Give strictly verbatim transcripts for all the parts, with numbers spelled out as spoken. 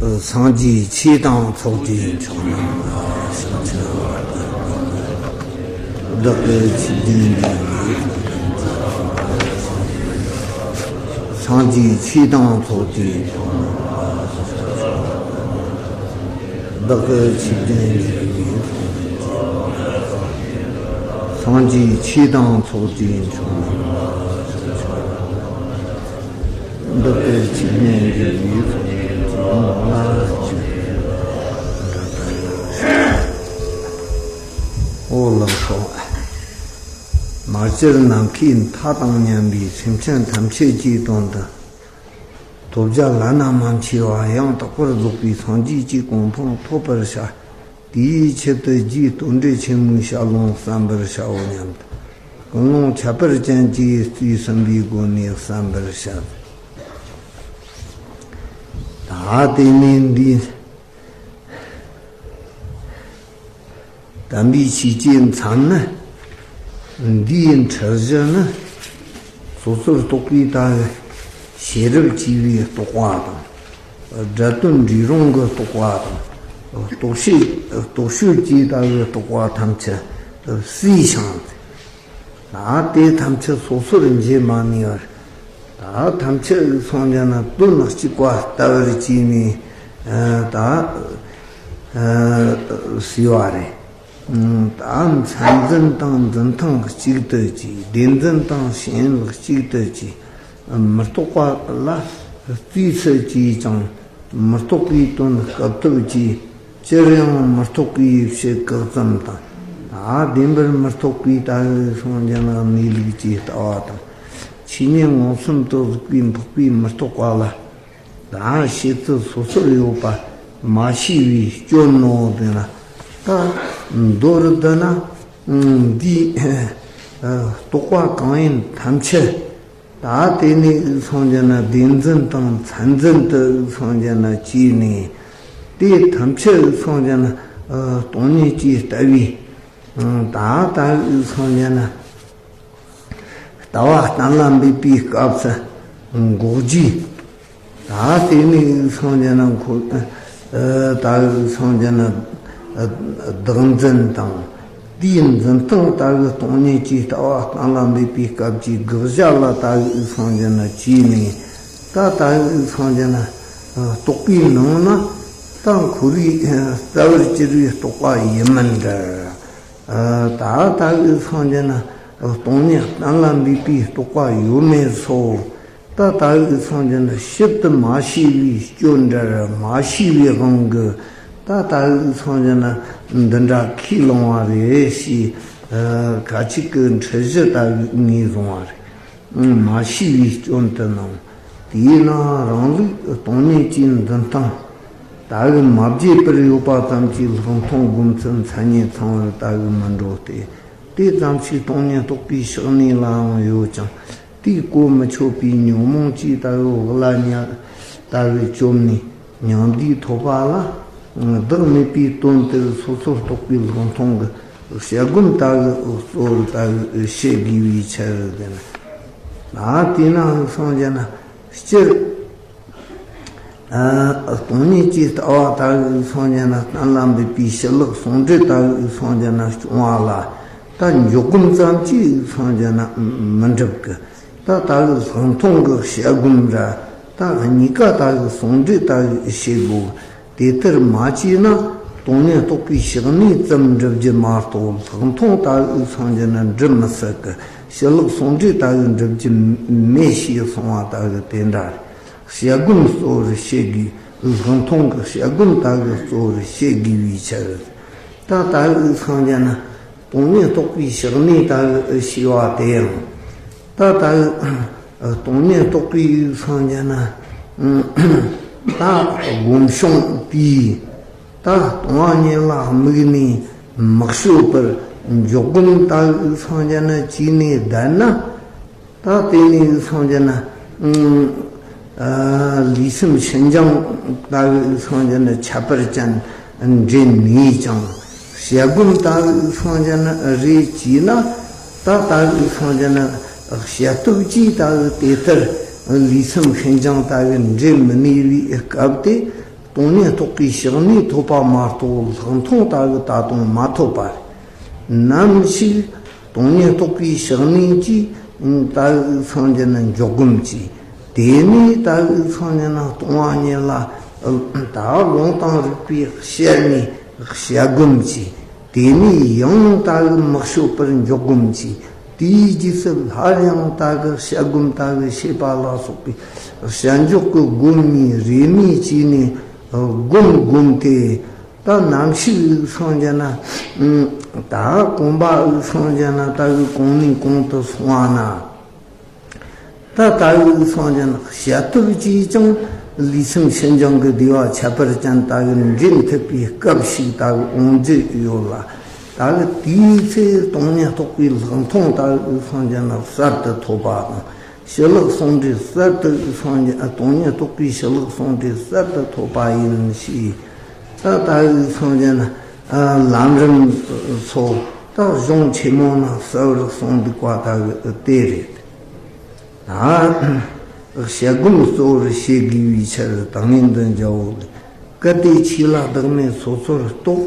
སངས་རྒྱས་ཆོས་དང་ཚོགས་ཀྱི་མཆོག། བདག་གི་ཆོས་བདུན་འདུལ་བའི། སངས་རྒྱས་ཆོས་དང་ཚོགས་ཀྱི་མཆོག། བདག་གི་ཆོས་བདུན་འདུལ་བའི། སངས་རྒྱས་ཆོས་དང་ཚོགས་ཀྱི་མཆོག། བདག་གི་ཆོས་བདུན་འདུལ་བའི། འོ་ལགས་སོ། མ་གྱུར་ནམ་མཁའི་མཐའ་དང་མཉམ་པའི་སེམས་ཅན་ཐམས་ཅད་ཀྱི་དོན་དུ། ཐོབ་བྱ་བླ་ན་མ་མཆིས་པ་ཡང་དག་པར་རྫོགས་པའི་སངས་རྒྱས་ཀྱི་གོ་འཕང་ཐོབ་པར་བྱ། དེའི་ཆེད་དུ་རྗེས་བསྟོད་འགྲེལ་ཆེན་མོའི་ཞལ་ལུང་གསན་པར་བྱའོ་སྙམ་དུ། ཀུན་སློང་ཁྱད་པར་ཅན་གྱིས་རྩིས་ཟིན་པའི་སྒོ་ནས་གསན་པར་བྱ། ད་དེ་ནས་འདི། དམ་པའི་ཆོས་ཀྱི་མཚམས་ནི། འདིའི་འཁྲུལ་གཞི་ནི། སོ་སོར་རྟོག་པའི་ལྟ་བའི་ཤེས་རབ་ཀྱི་བའི་རྟོག་པ་དང་། སྒྲ་དོན་འདྲེས་རུང་གི་རྟོག་པ་དང་། རྟོག་ཤེས་རྟོག་ཤེས་ཀྱི་ལྟ་བའི་རྟོག་པ་ཐམས་ཅད་བསྲེས་ཤིང་། ད་དེ་ཐམས་ཅད་སོ་སོར་འབྱེད་མ་ནུས་པར། ད་ཐམས་ཅད་སོང་རྒྱ་ན་དོན་གཅིག་པ་ལྟ་བུར་བྱས་ནས་ད་ཟེར་བ་རེད། ད་མཚན་འཛིན་དང་འཛིན་སྟངས་གཅིག་ཏུ་བྱས། བདེན་འཛིན་དང་ཞེན་ལོག་གཅིག་ཏུ་བྱས། མི་རྟོག་པ་ལ་རྩིས་སུ་བྱས་ཀྱང་མི་རྟོག་པའི་དོན་སྐབས་ཐོབ་ཀྱིས། ཅིར་ཡང་མི་རྟོག་པའི་ཕྱིར་བཀག་ཙམ་དང་། ད་བདེན་པར་མི་རྟོག་པའི་ལྟ་བུ་སོང་རྒྱ་ན་གནས་ལུགས་ཀྱི་ལྟ་བ་དང་། ཆོས་ཉིད་མངོན་སུམ་དུ་གཟིགས་པའི་འཕགས་པའི་མི་རྟོག་པ་ལ། ད་ཤེས་ཚུལ་སོ་སོར་ཡོད་པ་མ་ཤེས་པའི་སྐྱོན་ནོ་དེ་ན། ད་མདོར་བསྡུ་ན། འདིའི་རྟོག་པ་གང་ཡིན་ཐམས་ཅད། ད་དེ་ནས་སོང་རྒྱ་ན་བདེན་འཛིན་དང་མཚན་འཛིན་དུ་སོང་རྒྱ་ན་བྱས་ནས། དེ་ཐམས་ཅད་སོང་རྒྱ་ན་སྟོང་ཉིད་ཀྱི་ལྟ་བའི། ད་ལྟ་སོང་རྒྱ་ན་ལྟ་བ་གཏན་ལ་འབེབས་པའི་སྐབས་སུ་འགོག་བྱའི། ད་དེ་ནས་སོང་རྒྱ་ན་ཁོ། ད་སོང་རྒྱ་ན་བདག་འཛིན་དང་། དེའི་འཛིན་སྟངས་ལྟ་བུ་སྟོང་ཉིད་ཀྱི་ལྟ་བ་གཏན་ལ་འབེབས་པའི་སྐབས་ཀྱི་དགག་བྱ་ལ་ལྟ་བུ་སོང་རྒྱ་ན་བྱས་ནས། ད་ལྟ་བུ་སོང་རྒྱ་ན་རྟོག་པའི་ནང་ན་ད་འཁོར་བའི་རྩ་བར་གྱུར་བའི་རྟོག་པ་ཡིན་མིན་འདྲ། ད་ལྟ་བུ་སོང་རྒྱ་ན་སྟོང་ཉིད་གཏན་ལ་འབེབས་པའི་རྟོག་པ་ཡོད་མེད་སོགས། ད་ལྟ་བུ་སོང་རྒྱ་ན་ཞིབ་ཏུ་མ་ཤེས་པའི་སྐྱོན་འདྲ་མ་ཤེས་པའི་དབང་གིས། ད་ལྟ་བུ་སོང་རྒྱ་ན་འདི་འདྲ་ཁས་བླངས་པ་རེད་ཞེས། ཁ་ཅིག་གི་འཁྲུལ་གཞི་ལྟ་བུ་ངོས་བཟུང་བ་རེད། མ་ཤེས་པའི་སྐྱོན་དུ་སྣང་། དེས་ན་རང་ལུགས་སྟོང་ཉིད་ཀྱི་འཛིན་སྟངས་ལྟ་བུ་མ་བརྗེད་པར་ཡོད་པ་ཙམ་གྱིས་ལྷག་མཐོང་སྒོམ་ཚུལ་མཚན་ཉིད་ཚང་བར་ལྟ་བུ་མི་འགྲོ་སྟེ། དེ་ཙམ་ཞིག་སྟོང་ཉིད་རྟོགས་པའི་ཕྱག་ནུས་ལའང་ཡོད་ཀྱང་། དེས་གོ་མི་ཆོད་པའི་ཉོན་མོངས་ཀྱི་ལྟ་བུ་བག་ལ་ཉལ་ལྟ་བུ་བཅོམ་ནས། མྱང་འདས་ཐོབ་པ་ལ་བདག་མེད་པའི་དོན་དེར་སོ་སོར་རྟོག་པའི་ལྷག་མཐོང་གི་དཔྱད་སྒོམ་ལྟ་བུ་གཙོ་བོར་ལྟ་བུ་བྱེད་དགོས་པའི་ཕྱིར་ཏེ། ད་དེས་ན་སངས་རྒྱས་ན་སྤྱིར། སྟོང་ཉིད་ཀྱི་ལྟ་བ་ལྟ་བུ་སངས་རྒྱས་ན་གཏན་ལ་འབེབས་པའི་ཕྱི་ལོགས་ཟུང་འབྲེལ་ལྟ་བུ་སངས་རྒྱས་ན་བྱུང་བ་ལ། ད་འཇོག་སྒོམ་ཙམ་གྱིས་སངས་རྒྱས་ན་མི་འགྲུབ་གི། ད་ལྟ་བུ་ལྷག་མཐོང་གི་དཔྱད་སྒོམ་ར། ད་གཉིས་ཀ་ལྟ་བུ་ཟུང་འབྲེལ་ལྟ་བུ་བྱེད་དགོས། དེ་ལྟར་མ་བྱས་ན་སྟོང་ཉིད་རྟོགས་པའི་ཕྱག་ནུས་ཙམ་འགྲུབ་རྒྱུ་མ་གཏོགས་ལྷག་མཐོང་ལྟ་བུ་སངས་རྒྱས་ན་འགྲུབ་མི་སྲིད་གི། ཕྱི་ལོགས་ཟུང་འབྲེལ་ལྟ་བུ་འགྲུབ་རྒྱུ་མེད་ཞེས་གསུངས་པ་ལྟ་བུ་དེ་འདྲ་རེད། དཔྱད་སྒོམ་གཙོ་བོར་བྱེད་དགོས། ལྷག་མཐོང་གི་དཔྱད་སྒོམ་ལྟ་བུ་གཙོ་བོར་བྱེད་དགོས་པའི་ཕྱིར། ད་ལྟ་བུ་སངས་རྒྱས་ན་སྟོང་ཉིད་རྟོགས་པའི་ཕྱག་ནུས་ལྟ་བུ་ཞེས་པ་དེ་ཡང་། ད་ལྟ་བུ་སྟོང་ཉིད་རྟོགས་པའི་སངས་རྒྱས་ན། ད་སྒོམ་བྱུང་དེས་ད་སྟོང་པ་ཉིད་ལ་དམིགས་ནས་མི་དཔྱོད་པར་འཇོག་སྒོམ་ལྟ་བུ་སངས་རྒྱས་ན་བྱས་ནས་བསྡད་ན། ད་དེ་ནས་སངས་རྒྱས་ན། ལུས་སེམས་ཤིན་སྦྱངས་ལྟ་བུ་སངས་རྒྱས་ན་ཁྱད་པར་ཅན་འདྲེན་ནུས་ཀྱང་། དཔྱད་སྒོམ་ལྟ་བུ་སངས་རྒྱས་ན་རེད་ཅེ་ན། ད་ལྟ་བུ་སངས་རྒྱས་ན་དཔྱད་སྟོབས་ཀྱིས་ལྟ་བུ་དེ་ལྟར་ལུས་སེམས་ཤིན་སྦྱངས་ལྟ་བུ་འདྲེན་མི་ནུས་པའི་སྐབས་དེ། སྟོང་ཉིད་རྟོགས་པའི་ཕྱག་ནས་ཐོབ་པ་མ་གཏོགས་ལྷག་མཐོང་ལྟ་བུ་ད་དུང་མ་ཐོབ་པ་རེད། ནམ་ཞིག་སྟོང་ཉིད་རྟོགས་པའི་ཕྱག་ནས་ཀྱིས་ད་བོད་སངས་རྒྱས་ན་འཇོག་སྒོམ་གྱིས། དེ་ནས་ད་བོད་སངས་རྒྱས་ན་སྟོང་བ་ཉིད་ལ་ད་ལུང་དང་རིགས་པའི་ཞལ་ནས་བཤད་སྒོམ་གྱིས། དེ་ནས་ཡང་ད་བོད་མི་ཤོད་པར་འཇོག་སྒོམ་གྱིས། དེའི་རྗེས་སུ་སླར་ཡང་ད་གི་བཤད་སྒོམ་ད་གི་བྱེད་པ་ལ་སོགས་པའི་བྱ་འཇོག་གི་སྒོམ་གཉིས་རེས་མོས་བྱས་ནས་སྒོམ་སྒོམ་སྟེ། ད་ནམ་ཞིག་དབུགས་སངས་རྒྱས་ན། ད་གོམ་པ་དབུགས་སངས་རྒྱས་ན་ད་གི་གོང་ནས་གོང་དུ་སོང་བ་ན། ད་ད་གི་དབུགས་སངས་རྒྱས་ན་བྱ་ཐབས་ཀྱིས་ཀྱང་ལུས་སེམས་ཕྱི་འགྱངས་ཀྱི་བདེ་བ་ཁྱད་པར་ཅན་ད་གི་འདྲེན་ཐུབ་པའི་སྐབས་ཤིག་ད་གི་འོང་རྒྱུ་ཡོད་ལ། ད་གི་དེའི་ཚེ་སྟོང་ཉིད་རྟོགས་པའི་ལྷག་མཐོང་ད་གི་དབུགས་སངས་རྒྱས་ན་གསར་དུ་ཐོབ་པ་དང་། ཞི་ལྷག་ཟུང་འབྲེལ་གསར་དུ་སངས་རྒྱས། སྟོང་ཉིད་རྟོགས་པའི་ཞི་ལྷག་ཟུང་འབྲེལ་གསར་དུ་ཐོབ་པ་ཡིན་ཞེས། ད་ད་གི་སངས་རྒྱས་ན་ལམ་རིམ་སོགས་ད་གཞུང་ཆེན་མོ་ན་གསལ་བར་གསུངས་འདུག་པ་ད་གི་དེ་རེད། ད་བཤད་སྒོམ་གཙོ་བོར་བྱེད་དགོས་པའི་ཕྱིར་ད་ངེས་འདི་འཇའ་བོ་ལས། གལ་ཏེ་ཆོས་ལ་བདག་མེད་སོ་སོར་རྟོག་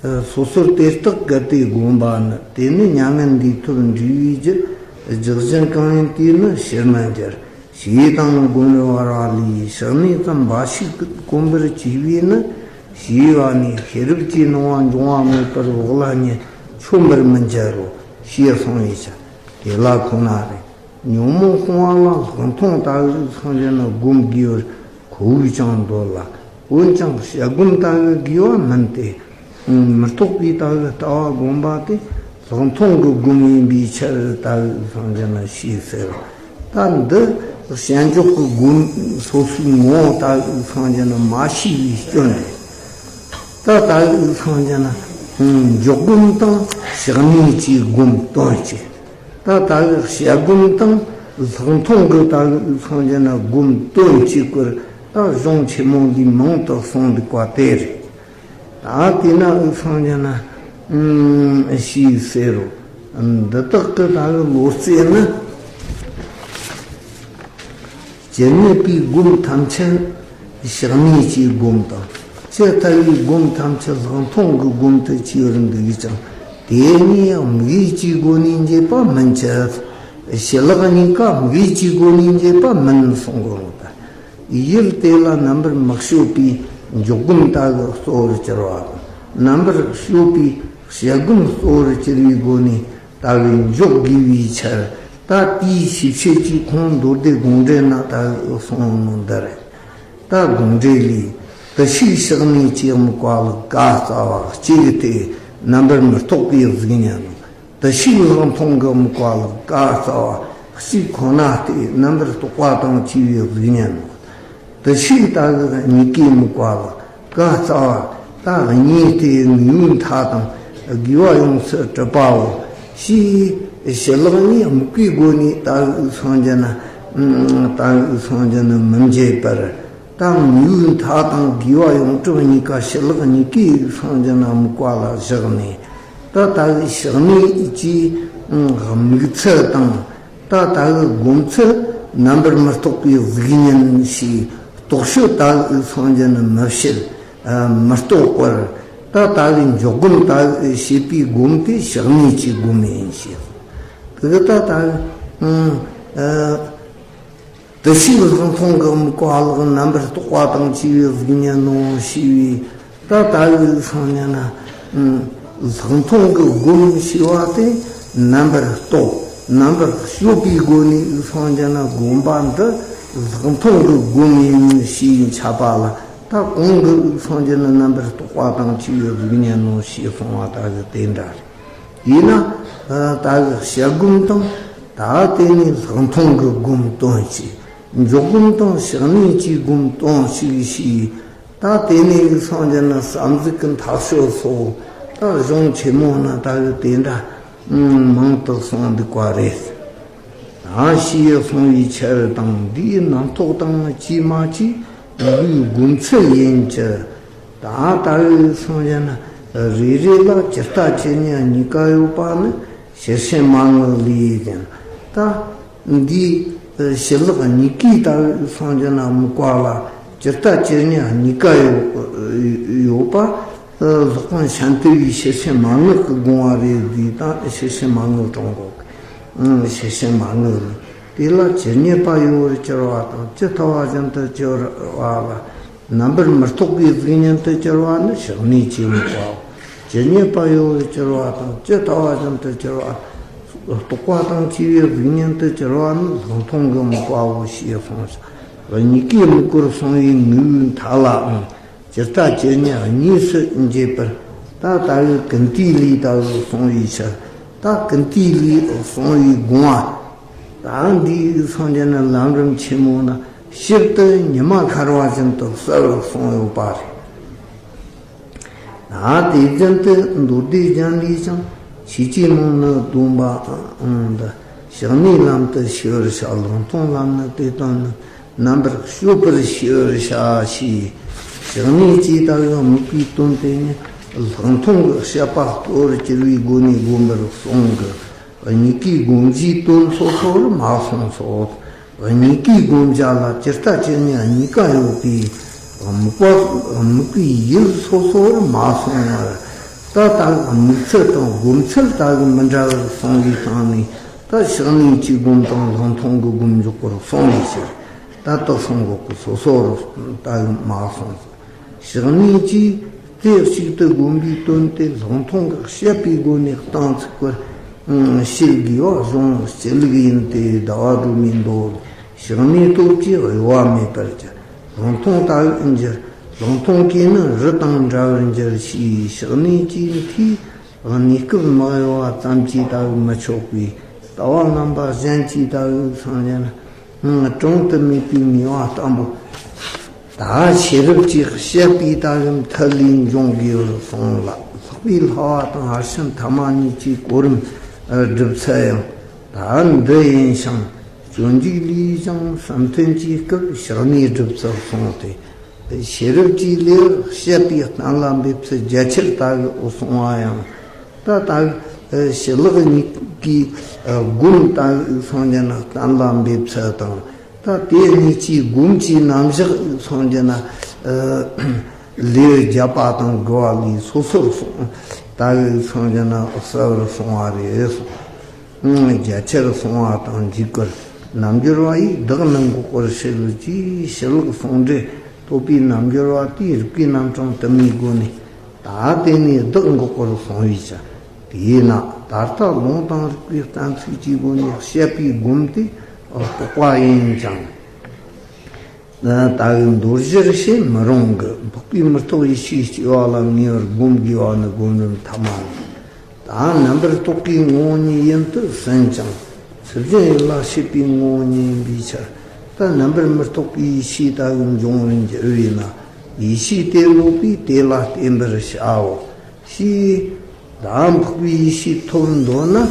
སོ་སོར་དེ་རྟག་གལ་ཏེ་བསྒོམས་པ་ནི། དེ་ནི་མྱ་ངན་འདས་ཐོབ་འབྲས་བུའི་རྒྱུ། རྒྱུ་གཞན་གང་ཡིན་དེ་ནི་ཕྱིར་མི་འགྱུར། ཞེས་དང་སྒོམ་བར་བ་ལས། ཕྱག་ནས་ཙམ་འབའ་ཞིག་གོམས་པར་བྱས་པས་ནི། ཞེས་པ་ནས་ཤེས་རབ་ཀྱི་སྣང་བ་འབྱུང་བ་མེད་པར་འོག་ལ་ཉིད་མཆོད་པར་མི་འགྱུར་རོ། ཞེས་གསུངས་པའི་ཕྱིར། དེ་ལ་ཁོ་ན་རེ། ཉོན་མོངས་སྤོང་བ་ལ་ལྷག་མཐོང་ལྟ་བུ་སངས་རྒྱས་ན་སྒོམ་དགོས་པར་ཁོ་བོས་ཀྱང་འདོད་ལ། འོན་ཀྱང་བཤད་སྒོམ་ལྟ་བུ་དགོས་པ་མིན་ཏེ། མི་རྟོག་པའི་ལྟ་བུ་ལྟ་བ་སྒོམ་པ་དེ་ལྷག་མཐོང་གི་སྒོམ་ཡིན་པའི་ཕྱིར་ལྟ་བུ་སངས་རྒྱས་ན་ཞེས་ཟེར། ད་འདི་བྱ་འཇོག་གི་སྒོམ་སོ་སོའི་ངོ་བོ་ལྟ་བུ་སངས་རྒྱས་ན་མ་ཤེས་པའི་སྐྱོན་རེད། ད་ལྟ་བུ་སངས་རྒྱས་ན་འཇོག་སྒོམ་དང་ཕྱག་ནས་ཀྱི་སྒོམ་དོན་གཅིག་ད་ལྟ་བུ་བཤད་སྒོམ་དང་ལྷག་མཐོང་གི་ལྟ་བུ་སངས་རྒྱས་ན་སྒོམ་དོན་གཅིག་པར་ད་གཞུང་ཆེན་མོ་འདིའི་མང་དུ་གསུངས་འདུག་པ་དེ་རེད། ད་དེས་ན་དབུགས་སངས་རྒྱས་ན་ཞེས་ཟེར་རོ། འདི་དག་གི་ད་གི་ལོ་རྩིས་ནི། ཇི་སྙེད་པའི་སྒོམ་ཐམས་ཅད་བཤགས་ནས་ཀྱི་སྒོམ་དང་། ཇི་ལྟ་བུའི་སྒོམ་ཐམས་ཅད་ལྷག་མཐོང་གི་སྒོམ་དུ་བྱས་པར་འདུག་ཀྱང་། དེ་གཉིས་དམིགས་ཡུལ་གྱི་སྒོ་ནས་འབྱེད་པ་མིན་གྱི། ཞི་ལྷག་གཉིས་ཀ་དམིགས་ཡུལ་གྱི་སྒོ་ནས་འབྱེད་པ་མིན་གསུང་གི་རེད་ད། ཡུལ་དེ་ལ་རྣམ་པར་མི་དཔྱོད་པའི་འཇོག་སྒོམ་ལྟ་བུ་གཙོ་བོར་གྱུར་པ་དང་། རྣམ་པར་དཔྱོད་པའི་བཤད་སྒོམ་གཙོ་བོར་གྱུར་པའི་སྒོ་ནས་ལྟ་བུ་འཇོག་དགོས་པའི་ཕྱིར། ད་དེའི་ཞིབ་བཤད་ཀྱིས་ཁོང་མདོ་སྡེ་དགོངས་འགྲེལ་ན་ལྟ་བུ་གསུངས་ནོ་འདི་རེད། ད་དགོངས་འགྲེལ་ལས། དུ་ཞིག་བཤགས་ནས་ཀྱི་དམིགས་པ་ལ་ཀ་རྩ་བ་གཅིག་སྟེ་རྣམ་པར་མི་རྟོག་པའི་གཟུགས་བརྙན་ནོ། དུ་ཞིག་ལྷག་མཐོང་གི་དམིགས་པ་ལ་ཀ་རྩ་བ་གཅིག་ཁོ་ན་སྟེ་རྣམ་པར་རྟོག་པ་དང་བཅས་པའི་གཟུགས་བརྙན་ནོ། དུ་ཞིག་ལྟ་བུ་གཉིས་ཀའི་དམིགས་པ་ལ་ཀ་རྩ་བ་ད་གཉིས་ཏེ་དངོས་པོའི་མཐའ་དང་དགེ་བ་ཡོངས་སུ་གྲུབ་པའོ། ཞེས་ཞི་ལྷག་གཉིས་དམིགས་པའི་སྒོ་ནས་ལྟ་བུ་སངས་རྒྱས་ན། ལྟ་བུ་སངས་རྒྱས་ན་མི་འབྱེད་པར། ད་དངོས་པོའི་མཐའ་དང་དགེ་བ་ཡོངས་གྲུབ་གཉིས་ཀ་ཞི་ལྷག་གཉིས་ཀའི་སངས་རྒྱས་ན་དམིགས་པ་ལ་བཞག་ནས། ད་ལྟ་བུ་བཤགས་ནས་ཀྱི་དམིགས་ཚུལ་དང་། ད་ལྟ་བུ་སྒོམ་ཚུལ་རྣམ་པར་མི་རྟོག་པའི་གཟུགས་བརྙན་ཞེས་རྟོག་དཔྱོད་ལྟ་བུ་སངས་རྒྱས་ན་མི་བྱེད། མི་རྟོག་པར། ད་ལྟ་བུའི་འཇོག་སྒོམ་ལྟ་བུ་བྱེད་པའི་སྒོམ་དེ་བཤགས་ནས་ཀྱི་སྒོམ་ཡིན་ཞེས། དེ་གི་ད་ལྟ་བུ། དུ་ཞིག་ལྷག་མཐོང་གི་དམིགས་པ་ལ་རྣམ་པར་རྟོག་པ་དང་བཅས་པའི་གཟུགས་བརྙན་ནོ་ཞེས་པའི། ད་ལྟ་བུའི་སངས་རྒྱས་ན། ལྷག་མཐོང་གི་སྒོམ་ཞེས་པ་དེ་རྣམ་པར་རྟོག་རྣམ་པར་དཔྱོད་པའི་སྒོ་ནས་སངས་རྒྱས་ན་སྒོམ་པ་འདི་ལྷག་མཐོང་གི་སྒོམ་ཡིན་ཞེས་འཆད་པ་ལ། ད་གོང་གི་སངས་རྒྱས་ན་རྣམ་པར་རྟོག་པ་དང་བཅས་པའི་གཟུགས་བརྙན་ནོ་ཞེས་གསུངས་པ་ལྟ་བུ་དེ་འདྲ་རེད། ཡིན་ན། ད་གི་བཤད་སྒོམ་དང་། ད་དེ་ནས་ལྷག་མཐོང་གི་སྒོམ་དོན་གཅིག་འཇོག་སྒོམ་དང་བཤགས་ནས་ཀྱི་སྒོམ་དོན་གཅིག་ཞེས། ད་དེ་ནས་སངས་རྒྱས་ན་བསམ་གཟུགས་ཀྱི་མཐའ་དཔྱོད་སོགས་ད་གཞུང་ཆེན་མོ་ན་ལྟ་བུ་དེ་འདྲ་མང་དུ་གསུངས་འདུག་པ་རེད། ད་ཞེས་གསུངས་པའི་ཕྱིར་དང་། འདིའི་རྣམ་རྟོག་དང་བཅས་མ་བཅས་ལུས་སྒོམ་ཚུལ་ཡིན་གྱི། ད་ལྟ་བུའི་སངས་རྒྱས་ན་རེ་རེ་ལ་ཇི་ལྟ་ཇི་སྙེད་གཉིས་ཀ་ཡོད་པ་ནི་ཤེར་ཕྱིན་མ་དངུལ་ལས་ཡིན། ད་འདིའི་ཞི་ལྷག་གཉིས་ཀའི་ལྟ་བུའི་སངས་རྒྱས་ན་དམིགས་པ་ལ་ ཇི་ལྟ་ཇི་སྙེད་གཉིས་ཀ་ཡོད་ཡོད་པ། ལྷག་པར་ཤཱནྟི་པའི་ཤེར་ཕྱིན་མན་ངག་གི་དགོངས་པ་རེད་ཟེར་དང་། ཤེར་ཕྱིན་མན་ངག་གྲུབ་འགོག་ཤེར་ཕྱིན་མན་ངག་ནི། དེ་ལ་ཇི་སྙེད་པ་ཡོད་པར་གྱུར་པ་དང་། ཇི་ལྟ་བ་བཞིན་དུ་གྱུར་པ་ལ། རྣམ་པར་མི་རྟོག་པའི་གཟུགས་བརྙན་དུ་གྱུར་པ་ནི་བཤེས་གཉེན་གྱི་དམིགས་པའོ། ཇི་སྙེད་པ་ཡོད་པར་གྱུར་པ་དང་། ཇི་ལྟ་བ་བཞིན་དུ་གྱུར་པ། རྟོག་པ་དང་བཅས་པའི་གཟུགས་བརྙན་དུ་གྱུར་པ་ནི་ལྷག་མཐོང་གི་དམིགས་པའོ་ཞེས་གསུངས་ཤིང་། གཉིས་ཀའི་དམིགས་པར་སོང་བའི་ངེས་པའི་མཐའ་ལའང་ཇི་ལྟ་ཇི་སྙེད་གཉིས་སུ་འབྱེད་པར། ད་ལྟ་བུའི་ཀུན་ཏའི་ལུགས་ལྟ་བུ་གསུངས་པའི་ཕྱིར། ད་ཀུན་ཏའི་ལུགས་གསུངས་པའི་དགོངས་པ། ད་འདིའི་སངས་རྒྱས་ནི་ལམ་རིམ་ཆེན་མོ་ན་ཞིབ་ཏུ་ཉི་མ་འཁར་བ་བཞིན་དུ་གསལ་བར་གསུངས་ཡོད་པ་རེད། ད་དེ་བཞིན་དུ་མདོ་སྡེ་རྒྱན་ལས་ཀྱང་། ཤེས་བྱའི་ལམ་ནི་སྡོམ་པའམ་འདི། བཤེས་གཉེན་ལམ་དུ་ཤེས་པར་བྱ། ལྷག་མཐོང་ལམ་ནི་དེ་དང་ནི། རྣམ་པར་དཔྱོད་པར་ཤེས་པར་བྱ་ཞེས། བཤེས་གཉེན་ཅེས་ལྟ་བུའི་དམིགས་པའི་དོན་དེ་ནི་ལྷག་མཐོང་གི་དཔྱད་པ་གཙོ་བོར་གྱུར་པའི་སྒོ་ནས་བསྒོམ་པར་གསུངས་ཀྱི། གཉིས་ཀའི་སྒོམ་བྱའི་དོན་སོ་སོར་མ་གསུངས་སོ། གཉིས་ཀའི་བསྒོམ་བྱ་ལ་ཇི་ལྟ་ཇི་སྙེད་གཉིས་ཀ་ཡོད་པའི་དམིགས་པ། དམིགས་པའི་ཡུལ་སོ་སོར་མ་གསུངས་པར། ད་ལྟ་དམིགས་ཚུལ་དང་སྒོམ་ཚུལ་ལྟ་བུ་མི་འདྲ་བར་གསུངས་པའི་སྟེང་ནས། ད་བཤེས་གཉེན་གྱི་སྒོམ་དང་ལྷག་མཐོང་གི་སྒོམ་འཇོག་པར་གསུངས་པའི་ཕྱིར། ད་ལྟ་གསུང་གོ་གི་སོ་སོར་ལྟ་བུ་མ་གསུངས་སོ། བཤེས་གཉེན་གྱིས་རྩེ་གཅིག་ཏུ་བསྒོམ་པའི་དོན་དེ་ལྷག་མཐོང་གི་དཔྱད་པའི་སྒོ་ནས་གཏིང་ཚུགས་པར་བྱེད་དགོས་པ་གཞུང་གཅིག་ལུགས་ཡིན་ཏེ། ཟླ་བ་སྒྲོལ་མའི་མདོ། བཤེས་གཉེན་སྟོབས་ཀྱིས་གཡོ་བ་མེད་པར་གྱུར། ལྷག་མཐོང་ལྟ་བུར་འགྱུར། ལྷག་མཐོང་གིས་ནི་རི་དང་འདྲ་བར་འགྱུར་ཞེས། བཤེས་གཉེན་གྱི་མཐའི་གནས་སྐབས་མི་གཡོ་བ་ཙམ་གྱིས་ལྟ་བུ་མི་ཆོག་པས། ལྟ་བ་ངན་པ་གཞན་གྱིས་ལྟ་བུ་སངས་རྒྱས་ན། དྲུང་དུ་མེད་པའི་ངེས་པ་ལྟ་བུ། ད་ཤེས་རབ་ཀྱི་དཔྱད་པའི་ལྟ་བུའི་མཐུ་ལས་འབྱུང་དགོས་པར་གསུངས་ལ། ལྷག་པའི་ལྷ་བ་དང་ཨར་ཤམ་ཐ་མ་གཉིས་ཀྱི་གོ་རིམ་སྒྲུབ་ཚུལ་ཡང་ད་འདི་ཡིན་ཞིང་། སྤྱོད་འཇུག་ལས་ཀྱང་བསམ་གཏན་གྱི་སྐབས་བཤེས་གཉེན་སྒྲུབ་ཚུལ་གསུངས་ཏེ། ཤེས་རབ་ཀྱི་ལེའུར་དཔྱད་པའི་གཏན་ལ་འབེབས་ཚུལ་རྒྱ་ཆེར་ལྟ་བུ་གསུངས་པ་ཡང་། ད་ལྟ་བུ་ཞི་ལྷག་གཉིས་ཀྱི་སྒོམ་ལྟ་བུ་སངས་རྒྱས་ན་གཏན་ལ་འབེབས་ཚུལ་དང་། ད་དེ་གཉིས་ཀྱི་སྒོམ་གྱི་རྣམ་གཞག་སངས་རྒྱས་ན་ལེའུ་བརྒྱ་པ་དང་དགུ་པ་ལས་སོ་སོར་གསུངས། ལྟ་བུ་སངས་རྒྱས་ན་གསལ་བར་གསུངས་པ་རེད། རྒྱ་ཆེར་གསུངས་པ་དང་འཇུག་པར་རྣལ་འབྱོར་པ་ཡིས་བདག་ནི་འགོག་པར་བྱེད་ཅེས་ཞི་ལྷག་ཟུང་འབྲེལ་བསྟོད་པའི་རྣལ་འབྱོར་པ་དེས་རིགས་པའི་རྣམ་གྲངས་དུ་མའི་སྒོ་ནས། ད་དེ་ནས་བདག་འགོག་པར་གསུངས་པའི་ཕྱིར། དེས་ན་ད་ལྟ་ལུང་དང་རིགས་པའི་གཏན་ཚིགས་ཀྱི་སྒོ་ནས་དཔྱད་པའི་སྒོམ་དེ་རྟོག་པ་ཡིན་ཀྱང་། ལྟ་བུའི་མདོར་བསྡུས་བྱེད་མི་རུང་གི། འཕགས་པའི་མི་རྟོག་ཡེ་ཤེས་སྐྱེ་བ་ལ་ངེས་པར་སྒོམ་དགོས་པ་ནི་སྒོམ་རིམ་ཐ་མ་ཡིན། ད་རྣམ་པར་རྟོག་པའི་ངོ་བོ་ཉིད་ཡིན་དུ་ཟིན་ཅིང་། ཚུལ་གཞན་ཡིད་ལ་བྱེད་པའི་ངོ་བོ་ཉིད་ཡིན་པའི་ཕྱིར། ད་རྣམ་པར་མི་རྟོག་པའི་ཡེ་ཤེས་ལྟ་བུ་འབྱུང་བར་འགྱུར་བས་ན། ཡེ་ཤེས་དེ་ལོག་པས་དེ་ལ་བརྟེན་པར་བྱའོ། ཞེས། ད་འཕགས་པའི་ཡེ་ཤེས་ཐོབ་འདོད་ན་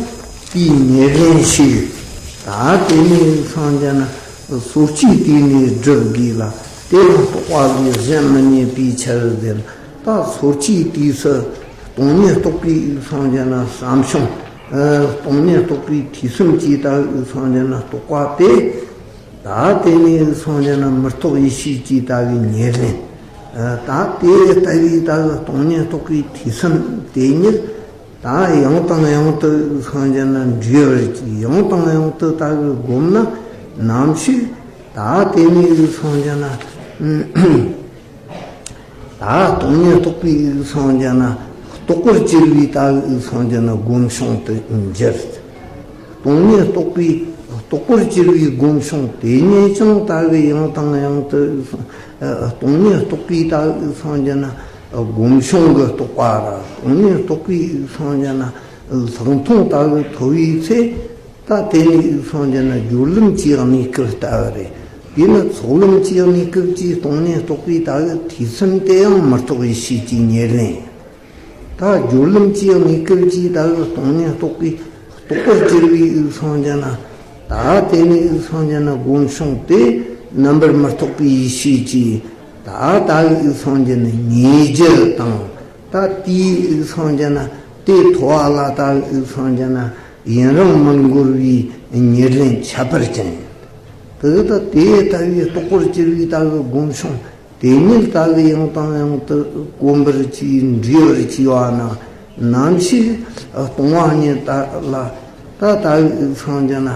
དེའི་ཉེར་ལེན་ཞིག། ད་དེ་ནས་སངས་རྒྱས་ན་སོ་སྐྱེའི་དུས་ནས་སྒྲུབ་དགོས་ལ། དེ་ལ་རྟོག་པ་ལས་གཞན་མི་རྙེད་པའི་ཕྱིར་ཟེར། ད་སོ་སྐྱེའི་དུས་སུ་སྟོང་ཉིད་རྟོགས་པའི་སངས་རྒྱས་ན་བསམ་བྱུང་། སྟོང་ཉིད་རྟོགས་པའི་ཐོས་བསམ་གྱིས་ལྟ་བུའི་སངས་རྒྱས་ན་རྟོག་པ་དེ། ད་དེ་ནས་སངས་རྒྱས་ན་མི་རྟོག་ཡེ་ཤེས་ཀྱི་ལྟ་བུའི་ཉེར་ལེན། ད་དེ་ལྟ་བུའི་ལྟ་བུ་སྟོང་ཉིད་རྟོགས་པའི་ཐོས་བསམ་དེ་ཉིད། ད་ཡང་དང་ཡང་དུ་སངས་རྒྱས་ན་འདྲིས་པར་གྱིས། ཡང་དང་ཡང་དུ་ལྟ་བུ་བསྒོམས་ན་ནམ་ཞིག་ད་དེ་ནས་སངས་རྒྱས་ན། ད་སྟོང་ཉིད་རྟོགས་པའི་སངས་རྒྱས་ན་རྟོག་པར་གྱུར་པའི་ལྟ་བུའི་སངས་རྒྱས་ན་སྒོམ་བྱུང་དུ་འགྱུར། སྟོང་ཉིད་རྟོགས་པའི་རྟོག་པར་གྱུར་པའི་སྒོམ་བྱུང་དེ་ཉིད་ཀྱང་ལྟ་བུ་ཡང་དང་ཡང་དུ། སྟོང་ཉིད་རྟོགས་པའི་ལྟ་བུའི་སངས་རྒྱས་ན་སྒོམ་བྱུང་གི་རྟོག་པ་ར། སྟོང་ཉིད་རྟོགས་པའི་སངས་རྒྱས་ན་ལྷག་མཐོང་ལྟ་བུ་ཐོབ་པའི་ཚེ། ད་དེ་ནས་སངས་རྒྱས་ན་སྦྱོར་ལམ་གྱི་གནས་སྐབས་ལྟ་བུ་རེད། དེ་ནི་ཚོགས་ལམ་གྱི་གནས་སྐབས་ཀྱི་སྟོང་ཉིད་རྟོགས་པའི་ལྟ་བུ་ཐོས་བསམ་དེ་ཡང་མི་རྟོག་ཡེ་ཤེས་ཀྱི་ཉེར་ལེན། ད་སྦྱོར་ལམ་གྱི་གནས་སྐབས་ཀྱི་ལྟ་བུ་སྟོང་ཉིད་རྟོགས་པའི་རྟོག་པར་གྱུར་པའི་སངས་རྒྱས་ན། ད་དེ་ནས་སངས་རྒྱས་ན་སྒོམ་བྱུང་དེ་རྣམ་པར་མི་རྟོག་པའི་ཡེ་ཤེས་ཀྱིས། ད་ལྟ་བུའི་སངས་རྒྱས་ན་ངེས་འགྱུར་དང་། ད་དེའི་སངས་རྒྱས་ན་དེ་ཐོབ་པ་ལ་ལྟ་བུའི་སངས་རྒྱས་ན་ཡུན་རིང་མི་འགོར་བའི་ཉེར་ལེན་ཁྱད་པར་ཅན། དེ་ལྟ་དེ་ལྟ་བུའི་རྟོག་པར་གྱུར་པའི་ལྟ་བུ་སྒོམ་བྱུང་། དེ་ཉིད་ལྟ་བུའི་ཡང་དང་ཡང་དུ་གོམས་པར་བྱས་འདྲིས་པར་བྱས་པ་ན། ནམ་ཞིག་སྟོང་བ་ཉིད་ལ་ད་ལྟ་བུའི་སངས་རྒྱས་ན།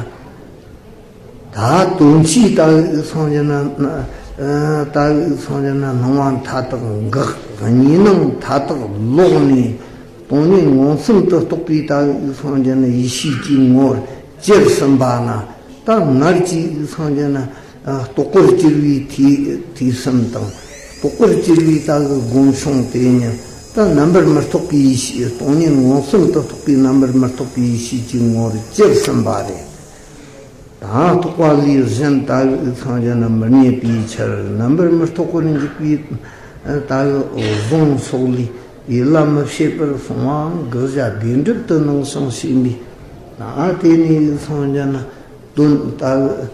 ད་དོན་སྤྱིའི་ལྟ་བུའི་སངས་རྒྱས་ན། ལྟ་བུའི་སངས་རྒྱས་ན་སྣང་བ་མཐའ་དག་འགག་གཉིས་སྣང་མཐའ་དག་ལོག་ནས། སྟོང་ཉིད་མངོན་སུམ་དུ་རྟོགས་པའི་ལྟ་བུའི་སངས་རྒྱས་ན་ཡེ་ཤེས་ཀྱི་ངོ་བོར་གྱུར་ཟིན་པ་ན། ད་སྔར་གྱི་སངས་རྒྱས་ན། ཨ། རྟོག་པར་གྱུར་པའི་ཐོས་ཐོས་བསམ་དང་། རྟོག་པར་གྱུར་པའི་ལྟ་བུའི་སྒོམ་བྱུང་དེ་ཉིད་ད་རྣམ་པར་མི་རྟོག་པའི་ཡེ་ཤེས། སྟོང་ཉིད་མངོན་སུམ་དུ་རྟོགས་པའི་རྣམ་པར་མི་རྟོག་པའི་ཡེ་ཤེས་ཀྱི་ངོ་བོར་གྱུར་ཟིན་པ་རེད། ད་རྟོག་པ་ལས་གཞན་ལྟ་བུའི་སངས་རྒྱས་ན་མི་རྙེད་པའི་ཕྱིར། རྣམ་པར་མི་རྟོག་པར་འཇུག་པའི་ལྟ་བུའི་གཟུངས་སོགས་ལས་ཡིད་ལ་མི་བྱེད་པར་སོང་བའང་དགག་བྱ་བདེན་གྲུབ་ཏུ་སྣང་ཞིང་ཞེན་པས། ད་དེ་ནས་སངས་རྒྱས་ན། དོན་ལྟ་བུ་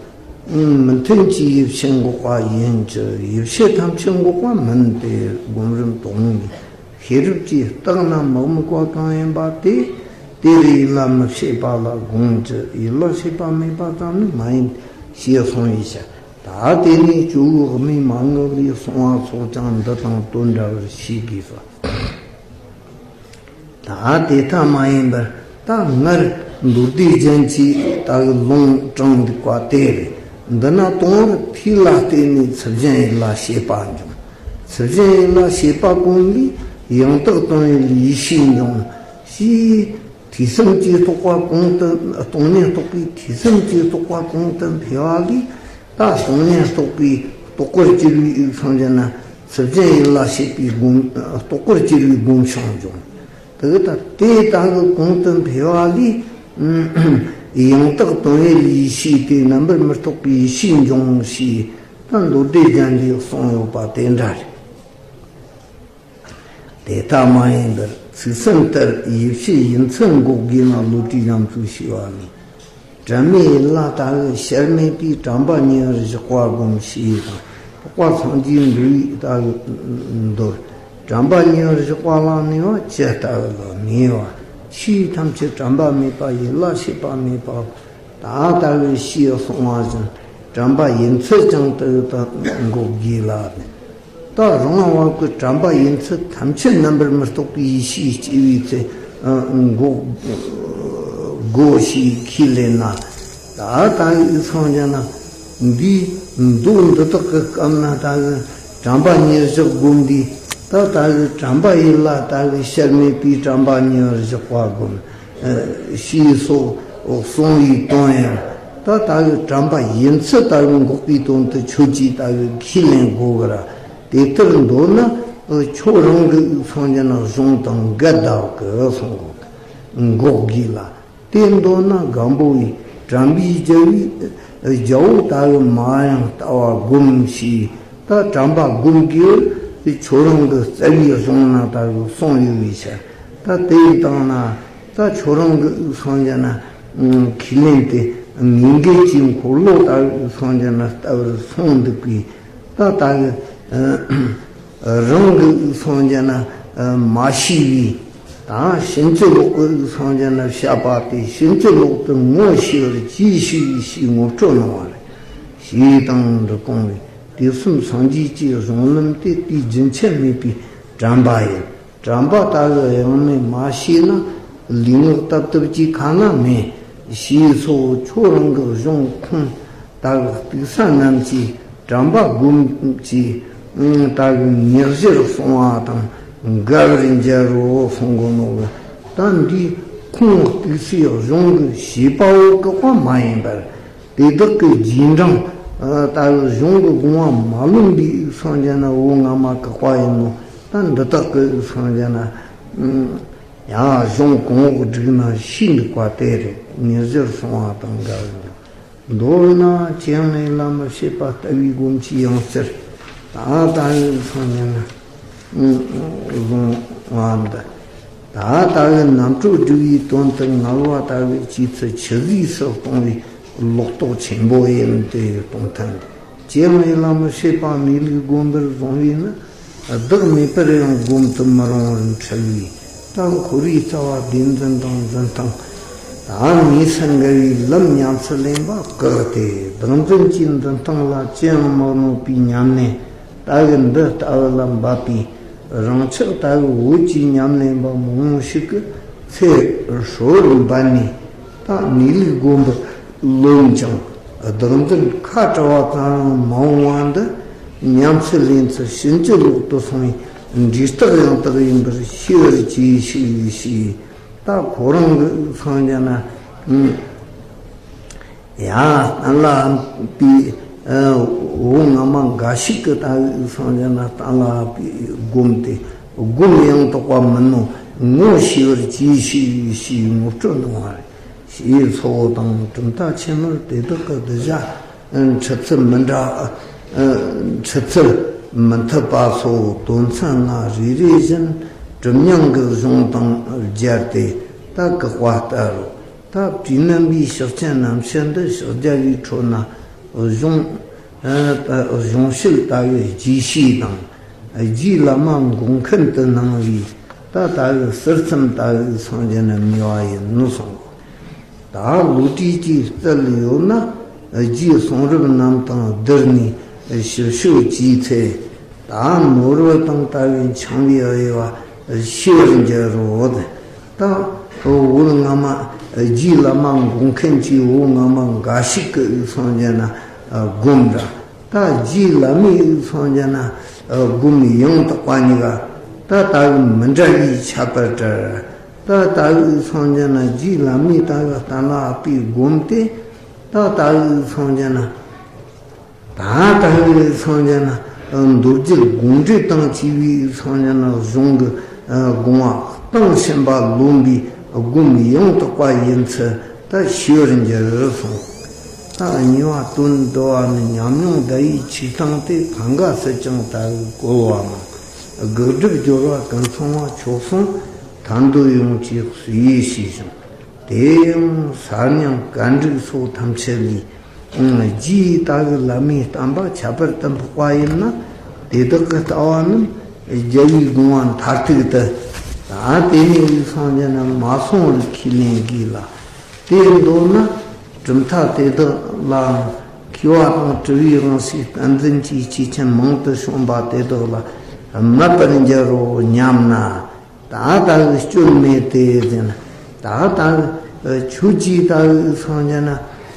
མི་མཐུན་གྱི་ཡིད་བྱེད་འགོག་པ་ཡིན་གྱི། ཡིད་བྱེད་ཐམས་ཅད་འགོག་པ་མིན་ཏེ། སྒོམ་རིམ་དོན་གཉིས་ཤེས་རབ་ཀྱིས་བརྟགས་ན་མི་དམིགས་པ་གང་ཡིན་པ་དེ། དེར་ཡིད་ལ་མི་བྱེད་པ་ལ་དགོངས་ཀྱི། ཡིད་ལ་བྱེད་པ་མེད་པ་ཙམ་ནི་མ་ཡིན་ཞེས་གསུངས་པའི་ཕྱིར། ད་དེ་ནས་སྐྱེ་བོའི་སྨྲས་མ་ངུ་ལས་གསུངས་པ་སོགས་ཀྱང་འདི་དང་དོན་འདྲ་བར་ཤེས་དགོས་སོ། ད་དེ་ལྟ་མ་ཡིན་པར། ད་སྔར་མདོ་སྡེ་རྒྱན་གྱིས་ལྟ་བུའི་ལུང་དྲངས་འདུག་པ་དེ་རེད། འདི་ན་དང་པོར་ཐོས་ལ་བརྟེན་ནས་ཚུལ་གཞན་ཡིད་ལ་བྱེད་པ་འབྱུང་། ཚུལ་གཞན་ཡིད་ལ་བྱེད་པ་གོམས་ལས་ཡང་དག་དོན་ཡུལ་ཡེ་ཤེས་འབྱུང་ཞེས། ཐོས་བསམ་གྱི་རྟོག་པ་གོང་དུ། སྟོང་ཉིད་རྟོགས་པའི་ཐོས་བསམ་གྱི་རྟོག་པ་གོང་དུ་འཕེལ་བ་ལས། ད་སྟོང་ཉིད་རྟོགས་པའི་རྟོག་པར་གྱུར་པའི་སངས་རྒྱས་ན། ཚུལ་གཞན་ཡིད་ལ་བྱེད་པའི་སྒོམ། རྟོག་པར་གྱུར་པའི་སྒོམ་བྱུང་འབྱུང་། དེ་ད་དེ་ལྟ་བུ་གོང་དུ་འཕེལ་བ་ལས། ཡང་དག་དོན་ཡུལ་ཡེ་ཤེས་ཏེ། རྣམ་པར་མི་རྟོག་པའི་ཡེ་ཤེས་འབྱུང་ཞེས། ད་མདོ་སྡེ་རྒྱན་གྱིས་གསུངས་ཡོད་པ་དེ་འདྲ་རེད། དེ་ལྟ་མ་ཡིན་པར། ཚིག་གསལ་ལྟར་ཡིད་བྱེད་ཡིན་ཚུལ་འགོག་དགོས་ན། བློ་གྲོས་རྒྱ་མཚོས་ཞུས་པ་ནི། དྲན་མེད་ཡིད་ལ་ལྟ་བུ་ཤར་མེད་པའི། དྲན་པ་ཉེ་བར་བཞག་པ་སྒོམ་ཞེས་དང་། འཕགས་པ་སངས་རྒྱས་འགྲོ་བའི་ལྟ་བུ་མདོར། དྲན་པ་ཉེ་བར་བཞག་པ་ལ་ནུས་པ་ཇི་ལྟ་བུ་ལ་ནུས་པ། ཆོས་ཐམས་ཅད་དྲན་པ་མེད་པ། ཡིད་ལ་བྱེད་པ་མེད་པ། ད་ལྟ་བུ་ཞེས་གསུངས་པ་བཞིན། དྲན་པ་ཡིན་ཚུལ་ཀྱང་དེ་ལྟར་འགོག་དགོས་ལ། ད་རང་དབང་བ་གི་དྲན་པ་ཡིན་ཚུལ་ཐམས་ཅད་རྣམ་པར་མི་རྟོག་པའི་ཡེ་ཤེས་སྐྱེ་བའི་ཚེ་འགོག་དགོས་ཞེས་ཁས་ལེན་ན། ད་ལྟ་བུའི་སངས་རྒྱས་ན། འདིའི་མདོ་འདི་དག་གི་སྐབས་ན་ལྟ་བུ་དྲན་པ་ཉེར་བཞག་སྒོམ་འདི། ད་ལྟ་བུ་དྲན་པ་ཡིན་ལ་ལྟ་བུ་ཤར་མེད་པའི། དྲན་པ་ཉེར་བཞག་པ་སྒོམ། ཨ། ཞེས་སོགས་གསུངས་པའི་དོན་ཡང་། ད་ལྟ་བུ་དྲན་པ་ཡིན་ཚུལ་ལྟ་བུ་འགོག་པའི་དོན་དུ་ཁྱོད་ཀྱིས་ལྟ་བུ་ཁས་ལེན་དགོས་པར། དེ་ལྟར་འདོད་ན་ཁྱོད་རང་གི་སངས་རྒྱས་ན་གཞུང་དང་འགལ་ཟླ་བ་གི་གསུང་གོ། འགོག་དགོས་ལ། དེ་འདོད་ན་སྒམ་པོ་ཡི་དྲན་པའི་རྒྱལ་བའི་རྒྱལ་པོ་ལྟ་བུ་མ་ཡང་ལྟ་བ་སྒོམ་ཞེས། ད་དྲན་པ་སྒོམ་དགོས་པའི་ཁྱོད་རང་གི་རྩ་བའི་གཞུང་ན་ལྟ་བུ་གསུངས་ཡོད་པའི་ཕྱིར། ད་དེ་ཡིན་དང་ན། ད་ཁྱོད་རང་གི་སངས་རྒྱས་ན་ཁས་ལེན་ཏེ། ངེས་འགལ་གྱི་འཁོར་ལོ་ལྟ་བུའི་སངས་རྒྱས་ན་ལྟ་བུར་སོང་འདུག་པས། ད་ལྟ་བུ་རང་གི་སངས་རྒྱས་ན་མ་ཤེས་པའི། ད་ཕྱིན་ཅི་ལོག་གི་སངས་རྒྱས་ན་བཤད་པ་སྟེ། ཕྱིན་ཅི་ལོག་ཏུ་ངོ་ཤེས་པར་གྱིས་ཤིག་ཞེས་ངོ་སྤྲོད་གནང་བ་རེད། ཞེས་དང་འབྲི་གཏོང་བས། དུས་གསུམ་སངས་རྒྱས་ཀྱི་གཞུང་ལམ་སྟེ། དུས་རྒྱུན་ཆད་མེད་པའི་དྲན་པ་ཡིན། དྲན་པ་ལྟ་བུ་ཡང་མེད་མ་ཤེས་ན། ལུས་ངག་དབབ་ཐབས་ཀྱི་ཁ་ན་མེད། ཞེས་སོགས་ཁྱོད་རང་གི་གཞུང་ཁུངས་ལྟ་བུ་གཏུགས་ས་རྣམས་ཀྱིས་དྲན་པ་སྒོམ་གྱི་ལྟ་བུ་ཉེར་བཞིར་གསུངས་པ་དང་འགལ་བར་འགྱུར་རོ་གསུང་གོ་ནོ། ད་འདིའི་ཁུངས་གཏུགས་སའི་གཞུང་གི་བྱེད་པ་བོ་བཀག་པ་མ་ཡིན་པར། དེ་དག་གི་རྗེས་འབྲང་ལྟ་བུ་གཞུང་གི་དགོངས་པ་མ་ལོན་པའི་སངས་རྒྱས་ན་བོད་སྔ་མ་བཀག་པ་ཡིན་ནོ། ད་འདི་དག་གི་སངས་རྒྱས་ན་ཡང་གཞུང་གོང་འོག་བསྒྲིགས་ན་ཤེས་འདུག་པ་དེ་རེད། ཉེར་བཞིར་གསུངས་པ་དང་འགལ་བ། མདོར་ན་ཅི་ཡང་ཡིད་ལ་མི་བྱེད་པ་ལྟ་བུའི་སྒོམ་གྱི་ཡང་ཟེར། ད་ལྟ་བུའི་སངས་རྒྱས་ན། བཟུང་བ་འདི། ད་ལྟ་བུའི་རྣམ་གྲོལ་སྒྲུབ་པའི་དོན་དུ་ངལ་བ་ལྟ་བུའི་བྱེད་ཚུལ་ཇི་སྲིད་སུ་གཏོང་བའི་ལོག་རྟོག་ཆེན་པོ་ཡིན་ཏེ། གཏོང་ཐབས་འདི་ཅི་ཡང་ཡིད་ལ་མི་བྱེད་པ་མི་ལུས་སྒོམ་པར་བཟུང་བས་ན། བདག་མེད་པར་ཡང་སྒོམ་དུ་མི་རུང་བར་འཁྲུལ་བས། ད་འཁོར་བའི་རྩ་བ་བདེན་འཛིན་དང་འཛིན་སྟངས། ད་དངོས་སུ་འགལ་བའི་ལམ་ཉམས་སུ་ལེན་པ་བཀག་སྟེ། བདག་འཛིན་གྱི་འཛིན་སྟངས་ལ་ཅི་ཡང་མི་གནོད་པའི་ཉམས་ལེན། ད་ ལྟ་བུ་འདི་ལྟ་བུ་ལ་འབབ་པའི་རང་ཅག་ལྟ་བུའི་བོད་ཀྱི་ཉམས་ལེན་པ་མང་པོ་ཞིག་གི་ཚེ་ཧྲིལ་པོར་འབད་ནས། ད་གནས་ལུགས་སྒོམ་པར་རློམ་ཅིང་། བདག་འཛིན་ཁ་བྲལ་བ་ཙམ་མ་འོངས་པ་འདི། ཉམས་སུ་ལེན་ཚུལ་ཕྱིན་ཅི་ལོག་ཏུ་སོང་བའི་འབྲས་རྟགས་ཡང་དག་ཡིན་པར་ཤེས་པར་གྱིས་ཤིག་ཞེས། ད་ཁོ་རང་གི་སངས་རྒྱས་ན། ཡང་གཏན་ལ་དབབ་པའི་བོད་སྔ་མ་འགའ་ཞིག་གི་ལྟ་བུའི་སངས་རྒྱས་ན་གཏན་ལ་དབབ་པའི་སྒོམ་དེ་སྒོམ་ཡང་དག་པ་མིན་ནོ། ངོ་ཤེས་པར་གྱིས་ཤིག་ཞེས་ངོ་སྤྲོད་གནང་བ་རེད། ཞེས་ཚོགས་དང་གྲུབ་མཐའ་ཆེན་མོར་དེ་དག་གི་གདུལ་བྱ་འཁྲིད་ཚུལ་མི་འདྲ། འཁྲིད་ཚུལ་མི་མཐུན་པ་སོགས་དོན་ཚན་ལྔ་རེ་རེ་བཞིན་གྲུབ་མྱང་གི་གཞུང་དང་སྦྱར་ཏེ་ད་བཀག་པ་ལྟར་རོ། ད་དུས་ནམ་པའི་ཕྱག་ཆེན་རྣམ་བཤད་འདི་ཕྱག་རྒྱ་བའི་ཁྲོད་ན་གཞུང་གཞུང་བཤད་ལྟ་བུའི་རྒྱས་བཤད་དང་། རྗེ་བླ་མ་འགོག་མཁན་དུ་སྣང་བའི་ད་ལྟ་བུའི་ཟུར་ཙམ་ལྟ་བུའི་སངས་རྒྱས་ན་མེད་པ་ཡིན་ནོ་གསུངས། ད་བློ་གྲོས་ཀྱིས་བཙལ་ཡོད་ན། རྗེའི་གསུང་རབ་རྣམས་དང་བསྡུར་ནས་ཞིབ་དཔྱོད་བགྱིས་ཚེ། ད་ནོར་བུ་དང་ལྟ་བུའི་འཆིང་བའི་དབྱེ་བ་ཤེས་པར་འགྱུར་རོ། ད་བོད་སྔ་མ་རྗེ་བླ་མ་འགོག་མཁན་གྱིས་བོད་སྔ་མ་འགའ་ཞིག་གི་སངས་རྒྱས་ན་སྒོམ་འདྲ། ད་རྗེ་བླ་མའི་དབུས་སངས་རྒྱས་ན་སྒོམ་ཡང་དག་པ་གཉིས་ཀ་ད་ལྟ་བུ་མི་འདྲ་བའི་ཁྱད་པར་བྲལ། ད་ལྟ་བུའི་སངས་རྒྱས་ན་རྗེ་བླ་མའི་ལྟ་བུ་གཏན་ལ་དབབ་པའི་སྒོམ་དེ། ད་ལྟ་བུའི་སངས་རྒྱས་ན། ད་ལྟ་བུའི་སངས་རྒྱས་ན་མདོ་རྒྱུད་དགོངས་འགྲེལ་དང་བཅས་པའི་སངས་རྒྱས་ན་གཞུང་གི་དགོངས་པ་གཏིང་ཕྱིན་པ་ལོན་པའི་སྒོམ་ཡང་དག་པ་ཡིན་ཚུལ་ད་ཤེས་པར་འགྱུར་གསུངས། ད་གཉིས་པ་དོན་བསྡུ་བ་ནི། ཉམས་མྱོང་བརྡ་ཡིས་ཆོས་སྟངས་ཏེ། ཕམ་འགའ་སུ་ཀྱང་ལྟ་བུ་བཀོལ་བ་མང་། དགག་སྒྲུབ་སྦྱོར་བ་ཀུན་ཚང་བ། མཆོག་གསུམ་ཐར་འདོད་ཡོངས་ཀྱི་སྲོལ་ཡིན་ཞེས་ཤིང་། དེ་ཡང་གསར་རྙིང་གར་འགྲིག་སོགས་ཐམས་ཅད་ལས། རྗེའི་ལྟ་བུ་བླ་མའི་བསྟན་པ་ཁྱད་པར་དུ་འཕགས་པ་ཡིན་ན། དེ་དག་གི་ལྟ་བ་རྣམས་རྒྱལ་བའི་དགོངས་པ་མཐར་ཐུག་ཏུ། ད་དེ་ནས་སངས་རྒྱས་ན་མ་སོང་བར་ཁས་ལེན་དགོས་ལ། དེ་མདོར་ན་གྲུབ་མཐའ་དེ་དག་ལའང་མཁས་པ་དང་གྲུབ་པའི་དབང་ཕྱུག་བསྟན་འཛིན་གྱི་སྐྱེས་ཆེན་མང་དུ་བྱོན་པ་དེ་དག་ལ་མོས་པར་འགྱུར་རོ་སྙམ་ན། ད་ལྟ་བུ་སྐྱོན་མེད་དེ་ཟེར་ན། ད་ལྟ་བུ་ཆོས་ཀྱི་ལྟ་བུ་སངས་རྒྱས་ན།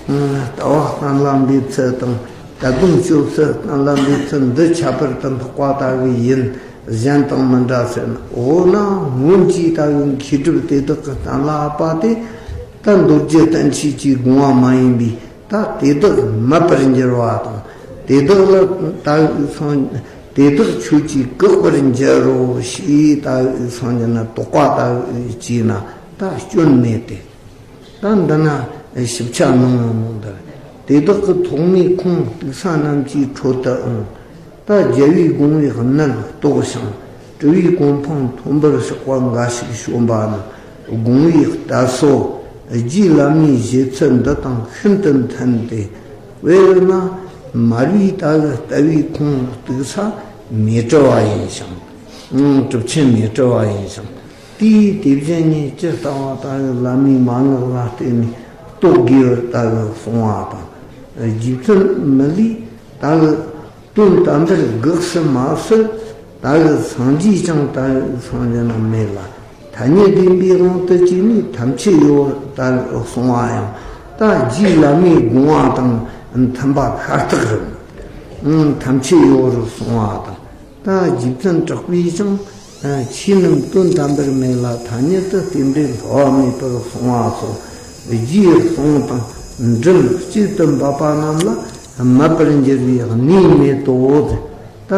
ལྟ་བ་གཏན་ལ་འབེབས་ཚུལ་དང་ལྟ་སྒོམ་སྤྱོད་ཚུལ་གཏན་ལ་འབེབས་ཚུལ་འདི་ཁྱད་པར་དུ་འཕགས་པ་ལྟ་བུ་ཡིན། གཞན་དང་མི་འདྲ་ཟེར་ན། འོ་ན་སྔོན་གྱི་ལྟ་བུ་མཁས་གྲུབ་དེ་དག་གི་གཏན་ལ་དབབ་པ་དེ། ད་མདོ་རྒྱུད་བསྟན་བཅོས་ཀྱི་དགོངས་པ་མ་ཡིན་པའི། ད་དེ་དག་མོས་པར་འགྱུར་བ་དང་། དེ་དག་ལ་ལྟ་བུ་སངས། དེ་དག་ཆོས་ཀྱིས་བཀག་པར་འགྱུར་རོ་ཞེས་ལྟ་བུ་སངས་རྒྱས་ན་དོགས་པ་ལྟ་བུ་བྱས་ན་ད་སྐྱོན་མེད་དེ། ད་འདི་ན་ཞིབ་ཆ་གནང་ནོ་འདིར། དེ་དག་གི་ཐོག་མའི་ཁུངས་གཏུགས་ས་རྣམས་ཀྱི་ཁྲོད་དུའང་། ད་རྒྱལ་བའི་དགོངས་པའི་གནད་རྟོགས་ཤིང་། གྲུབ་པའི་གོ་འཕང་མཐོན་པོར་གཤེགས་པ་འགའ་ཞིག་བྱོན་པ་རྣམས་དགོངས་པའི་གཏད་སོ། རྗེ་བླ་མའི་བཞེད་ཚུལ་འདི་དང་ཤིན་ཏུ་མཐུན་ཏེ། དཔེར་ན་མར་པའི་ལྟ་བུ་ལྟ་བའི་ཁུངས་གཏུགས་ས་མཻ་ཏྲི་པ་ཡིན་ཞིང་། གྲུབ་ཆེན་མཻ་ཏྲི་པ་ཡིན་ཞིང་། དེས་དེ་བཞིན་ཉིད་ཇི་ལྟ་བ་ལྟ་བུའི་བླ་མའི་མན་ངག་ལ་བརྟེན་ནས་རྟོགས་དགོས་པར་ལྟ་བུ་གསུངས་པ་དང་། རྗེ་བཙུན་མི་ལས་ལྟ་བུ་དོན་དམ་པར་དགག་སུ་མ་ཟད། ལྟ་བུ་སངས་རྒྱས་ཀྱང་ལྟ་བུ་སངས་རྒྱས་ན་མེད་ལ། ཐ་སྙད་བདེན་པའི་དབང་དུ་བྱས་ནས་ཐམས་ཅད་ཡོད་པར་ལྟ་བུ་གསུངས་པ་ཡང་། ད་རྗེ་བླ་མའི་དགོངས་པ་དང་མཐུན་པ་ཤ་སྟག་རེད། ཐམས་ཅད་ཡོད་པར་གསུངས་པ་དང་། ད་རྗེ་བཙུན་གྲགས་པས་ཀྱང་། ཆོས་རྣམས་དོན་དམ་པར་མེད་ལ། ཐ་སྙད་དུ་རྟེན་འབྲེལ་འཕོ་བ་མེད་པར་གསུངས་པ་སོགས། རྗེའི་གསུང་དང་འགྲིམ་གཅིག་ཏུ་འབབ་པ་རྣམས་ལ་མོས་པར་འགྱུར་བའི་གནས་མེད་དོ། ད་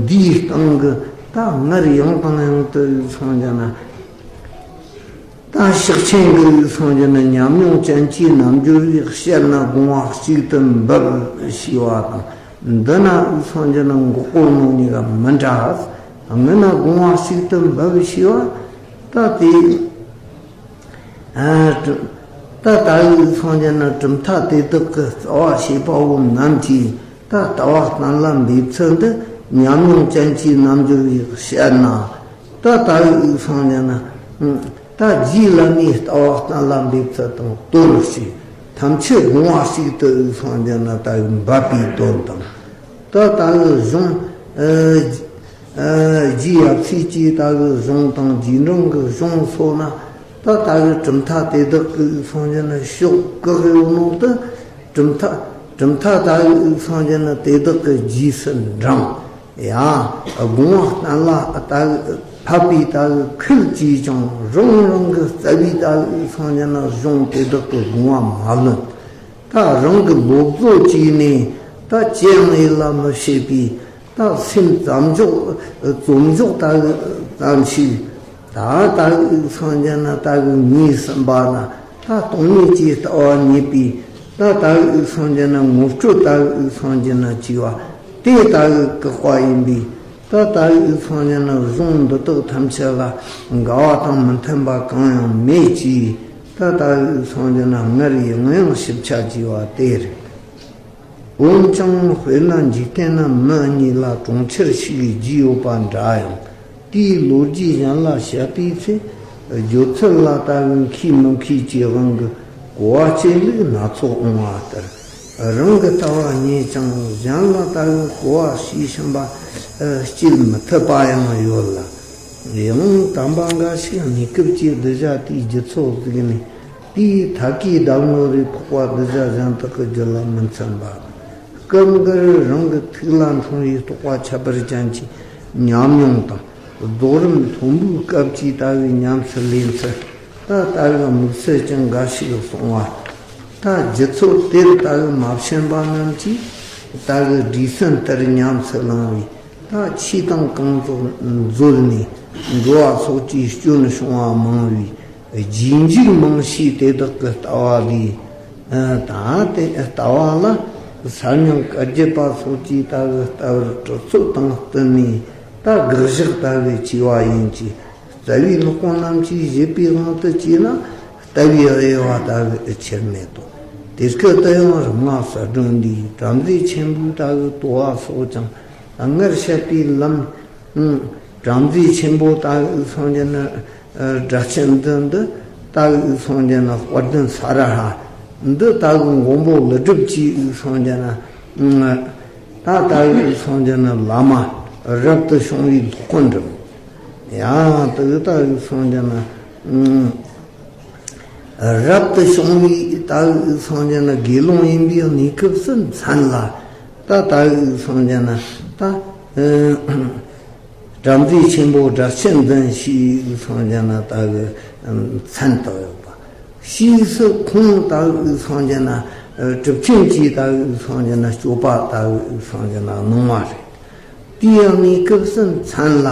འདིའི་སྟེང་གི་ད་སྔར་ཡང་དང་ཡང་དུ་སངས་རྒྱས་ན། ད་ཕྱག་ཆེན་གྱི་སངས་རྒྱས་ན་ཉམས་མྱོང་ཅན་གྱི་རྣལ་འབྱོར་བས་བཤད་ན་དགོངས་པ་གཅིག་ཏུ་འབབ་ཞེས་པ་དང་། འདི་ན་སངས་རྒྱས་ན་འགོག་པོ་ནོ་གཉིས་ཀ་མི་འདྲ། སྔོན་ན་དགོངས་པ་གཅིག་ཏུ་འབབ་ཞེས་པ། ད་དེ། ད་ལྟ་བུའི་སངས་རྒྱས་ན་གྲུབ་མཐའ་དེ་དག་གི་རྩ་བ་བྱེད་པ་བོ་རྣམས་ཀྱིས་ད་ལྟ་བ་གཏན་ལ་འབེབས་ཚུལ་འདི་ཉམས་མྱོང་ཅན་གྱི་རྣལ་འབྱོར་བས་བཤད་ན། ད་ལྟ་བུའི་སངས་རྒྱས་ན། ད་རྗེ་བླ་མའི་ལྟ་བ་གཏན་ལ་འབེབས་ཚུལ་དང་དོན་གཅིག་ཐམས་ཅད་དགོངས་པ་གཅིག་ཏུ་སངས་རྒྱས་ན་ལྟ་བུ་འབབ་པའི་དོན་དང་། ད་ལྟ་བུའི་གཞུང་ ཨ་ཨ་རྗེ་ཡབ་སྲས་ཀྱི་ད་གི་གཞུང་དང་རྗེས་འབྲང་གི་གཞུང་སོགས་ན། ད་ད་གི་གྲུབ་མཐའ་དེ་དག་གི་སངས་རྒྱས་ན་ཕྱོགས་བཀག་ཡོད་ནོ་དེ། གྲུབ་མཐའ་གྲུབ་མཐའ་ད་གི་སངས་རྒྱས་ན་དེ་དག་གི་རྗེས་སུ་འབྲང་། ཡ། དགོངས་པ་གཏན་ལ་ད་གི་ཕབ་པའི་ད་གི་ཁུལ་གྱིས་ཀྱང་རང་རང་གི་རྩ་བའི་ད་གི་སངས་རྒྱས་ན་གཞུང་དེ་དག་གི་དགོངས་པ་མ་ལོན། ད་རང་གི་ལོ་ཚོད་ཅིག་ནས་ད་ཅི་ཡང་ཡིད་ལ་མི་བྱེད་པའི། ད་སེམས་ཙམ་འཇོག་རྩོམ་འཇོག་ད་གི་ཙམ་ཞིག་ད་ད་གི་སངས་རྒྱས་ན་ད་གི་ངོས་ཟིན་པ་ན། ད་སྟོང་ཉིད་ཀྱི་ལྟ་བ་རྙེད་པའི། ད་ད་གི་སངས་རྒྱས་ན་ངོ་སྤྲོད་ད་གི་སངས་རྒྱས་ན་བྱས་པ་དེ་ད་གི་བཀག་པ་ཡིན་པས། ད་ད་གི་སངས་རྒྱས་ན་གཞུང་འདི་དག་ཐམས་ཅད་ལ་འགལ་བ་དང་མི་མཐུན་པ་གང་ཡང་མེད་ཅེས། ད་ད་གི་སངས་རྒྱས་ན་སྔར་ཡང་ཡང་ཞིབ་ཆ་བྱས་པ་དེ་རེད། འོན་ཀྱང་དཔེར་ན་འཇིག་རྟེན་ན་མི་གཉིས་ལ་གྲོང་ཁྱེར་ཞིག་བརྗེས་ཡོད་པ་འདྲ་ཡང་། དེའི་ལོ་རྒྱུས་གཞན་ལ་བཤད་པའི་ཚེ། སྦྱོར་ཚུལ་ལ་ལྟ་བུ་མཁས་མི་མཁས་ཀྱི་དབང་གིས་གོ་བ་བཅད་ལུགས་སྣ་ཚོགས་འོང་བ་ལྟར། རང་གི་ལྟ་བ་རྙེད་ཀྱང་གཞན་ལ་ལྟ་བུ་གོ་བ་ཞིག་ཕྱིན་པ་བཅད་མི་ཐུབ་པ་ཡང་ཡོད་ལ། ཡང་དམ་པ་འགའ་ཞིག་གནས་སྐབས་ཀྱི་གདུལ་བྱ་དེའི་རྒྱུ་ཚོགས་གཟིགས་ནས། དེའི་ཐབས་ཀྱིས་གདམས་ངོ་རེ་ཕོག་པ་གདུལ་བྱ་གཞན་དག་གི་རྒྱུད་ལ་མི་འཚམ་པ། སྐབས་འགར་རང་གི་ཐུགས་ལ་འཁྲུངས་པའི་རྟོགས་པ་ཁྱད་པར་ཅན་གྱི་ཉམས་མྱོང་དང་། རྫོགས་རིམ་མཐོན་པོའི་སྐབས་ཀྱི་ལྟ་བའི་ཉམས་སུ་ལེན་ཚུལ། ད་ལྟ་བའི་དམིགས་བསལ་ཅན་འགའ་ཞིག་གསུངས་པ། ད་རྒྱུ་ཚོགས་དེར་ལྟ་བའི་མ་ཕྱིན་པ་རྣམས་ཀྱིས་ལྟ་བའི་སྒྲིག་སྲོལ་ལྟར་ཉམས་སུ་བླངས་པས། ད་ཆོས་དང་གང་ཟག་འཛོལ་ནས་འགྲོ་བ་སོགས་ཀྱི་སྐྱོན་བྱུང་བ་མང་བས། རྗེས་འཇུག་མང་ཤས་དེ་དག་གི་ལྟ་བ་ལས། ད་དེ་ལྟ་བ་ལ་ས་མྱང་བཀའ་བརྒྱུད་པ་སོགས་ཀྱིས་ལྟ་བུ་ལྟ་བུར་གྲུབ་ཚུལ་དང་བསྟུན་ནས། ད་དགག་བཞག་ལྟ་བུ་བྱས་པ་ཡིན་གྱི། རྩ་བའི་སློབ་དཔོན་རྣམས་ཀྱིས་བཞེད་པའི་དབང་དུ་བྱས་ན། ལྟ་བའི་དབྱེ་བ་ལྟ་བུ་ཆེར་མེད་དོ། དེ་སྐད་དུ་ཡང་རིམ་ལྔ་གསལ་སྒྲོན་འདིའི་བྲམ་ཟེ་ཆེན་པོའི་ལྟ་བུ་དོ་བ་སོགས་ཀྱང་སྔར་བཤད་པའི་ལམ། བྲམ་ཟེ་ཆེན་པོ་ལྟ་བུའི་སངས་རྒྱས་ན། སྒྲ་ཆེན་འདི་འདི་ལྟ་བུའི་སངས་རྒྱས་ན་དཔལ་ལྡན་ས་ར་ཧ། འདི་ལྟ་བུའི་མགོན་པོ་ཀླུ་སྒྲུབ་ཀྱི་སངས་རྒྱས་ན། ད་ལྟ་བུའི་སངས་རྒྱས་ན་བླ་མ་རབ་ཏུ་བྱུང་བའི་སློབ་དཔོན་འགྲིམ། ཡང་དེ་ལྟ་བུའི་སངས་རྒྱས་ན། རབ་ཏུ་བྱུང་བའི་ལྟ་བུའི་སངས་རྒྱས་ན་དགེ་སློང་ཡིན་པའི་གནས་སྐབས་སུ་མཚན་ལ། ད་ལྟ་བུའི་སངས་རྒྱས་ན་ད། བྲམ་ཟེ་ཆེན་པོ་སྒྲ་ཆེན་འཛིན་ཞེས་སངས་རྒྱས་ན་ལྟ་བུའི་མཚན་བཏགས་ཡོད་པ། ཕྱིས་སུ་ཁོང་ལྟ་བུའི་སངས་རྒྱས་ན། གྲུབ་ཆེན་གྱི་ལྟ་བུའི་སངས་རྒྱས་ན་སྤྱོད་པ་ལྟ་བུའི་སངས་རྒྱས་ན་སྣང་བ་རེད། དེའི་གནས་སྐབས་སུ་མཚན་ལ།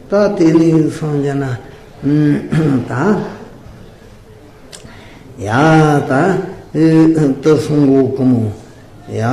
ད་དེ་ནས་སངས་རྒྱས་ན། ད། ཡ་ད། དེ་གསུང་གོ་གི་མོ། ཡ།